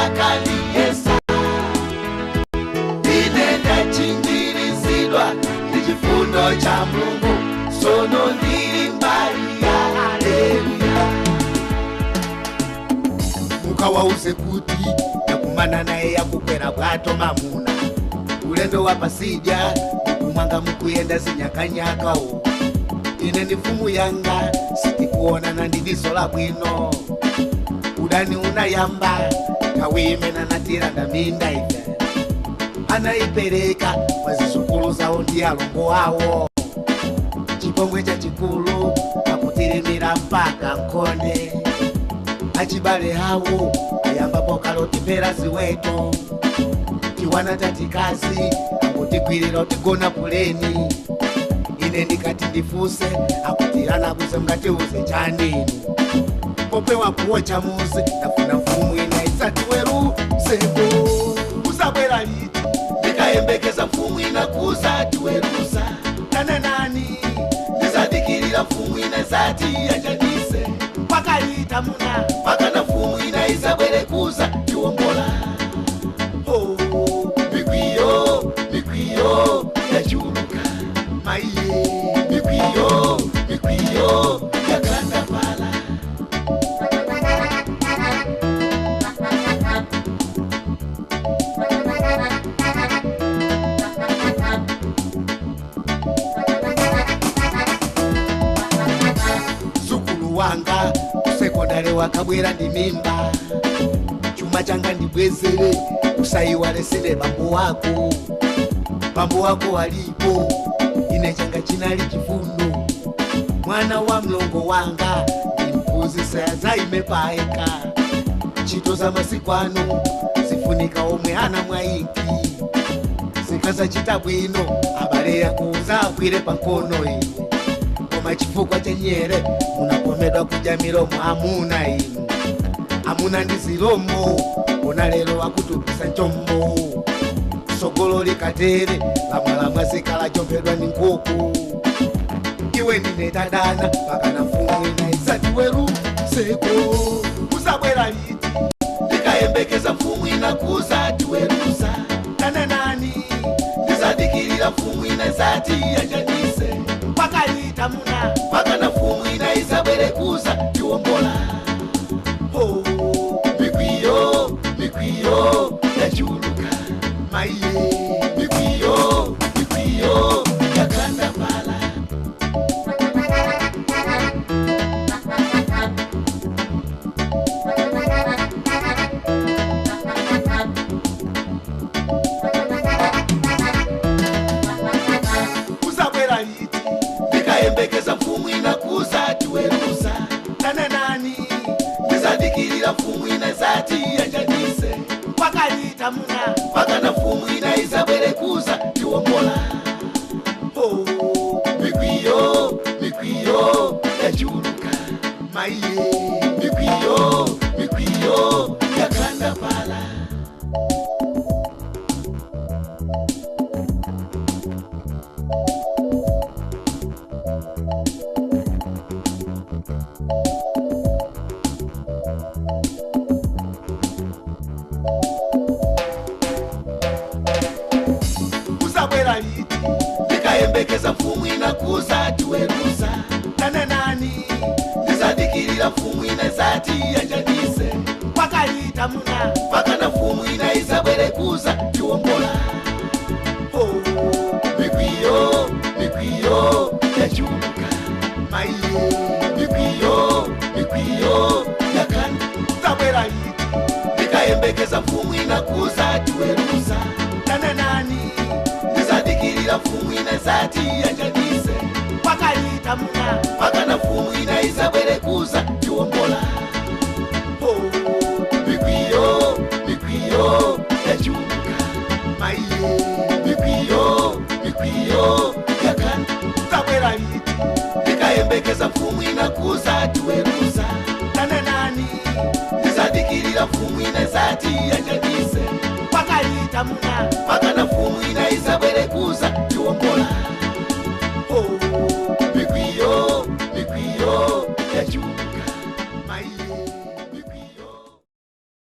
Akaliyesa ine ndachinjirizidwa ndi chifundo cha Mulungu, sono ndili mbali ya aleluya. Mukawauze kuti ndakumana naye yakukwera bwato mamuna, ulendo wa pasidya mukumwanga mukuyenda zinyakanyakawo. Ine ndi mfumu yanga sitikuonana ndi diso la bwino, udani unayamba tawimena natiranda minda ife anaipereka kwa zizukulu zawo ndi alongo awo. Chipongwe cha chikulu akutirimira mpaka nkhonde, achibale hawo ayamba pokalotipera ziweto, tiwana tatikazi akutigwirira utigona puleni. Ine ndikati ndifuse akutirana kuze mngatiuze chanini, popewa kuocha muzi ndafuna mfumu ina isatiweru seko. Usabwera liti ndikayembekeza mfumu ina kuzatiwerusa tane nani ndizadikirira mfumu ina zati yanjanise mpaka muna mpaka na mfumu ina izabwere kuza tiwombola. Oh, mikwiyo mikwiyo yachuluka maiye, mikwiyo mikwiyo yakandapala. Zukulu wanga kusekondari wakabwera ndi mimba, chuma changa ndibwezere usaiwale sine bambo wako, bambo wako alipo ine changa chinali chifundo. Mwana wa mlongo wanga ndimphunzitsa zaimepaeka, ntchito za masiku ano zifunika omwe ana mwainki, zikazachita bwino abale yakuza agwire pankono iwe, koma chifukwa cha nyere munakomedwa kudya milomo amuna inu, amuna ndi zilombo ona lero akutupisa nchombo, sogolo likatere lamwalamwa zikala chompedwa ndi nkhuku. Iwe ndine tadana mpaka na mfumu ina isatiweru seko. Usabwera liti ndikayembekeza mfumu ina kuzatiwerusa tane nani ndizadikirira mfumu ina zati yanjanise mpaka muna mpaka na mfumu ina izabwere kuza tiwombola. Oh, mikwiyo mikwiyo yachuluka maiye, mikwiyo mikwiyo yakandapala. Usabwera liti ndikayembekeza mfumu ina kuzatiwerusa tane nani ndizadikirira mfumu ina zati yanjanise mpaka muna mpaka na mfumu ina izabwere kuza tiwombola. Oh, mikwiyo mikwiyo yachuluka maiye, mikwiyo mikwiyo yakandapala. Usabwera liti ndikayembekeza mfumu ina kuzatiwerusa tane nani ndizadikirira mfumu ina zati yanjanise mpaka muna mpaka na mfumu ina izabwere kuza tiwombola. Oh, mikwiyo mikwiyo yachuluka maiye, mikwiyo mikwiyo yakanda. Usabwera liti ndikayembekeza mfumu ina kuzatiwerusa tane nani ndizadikirira mfumu ina zati yanjanise mpaka muna mpaka na mfumu ina izabwere kuza tiwombola. Oh, mikwiyo mikwiyo yachuluka maiye, mikwiyo mikwiyo yakanda. Usabwera liti ndikayembekeza mfumu ina kuzatiwerusa tane nani ndizadikirira mfumu ina zati yanjanise mpaka muna mpaka na mfumu ina izabwere kuza tiwombola. Oh, mikwiyo mikwiyo yachuluka maiye.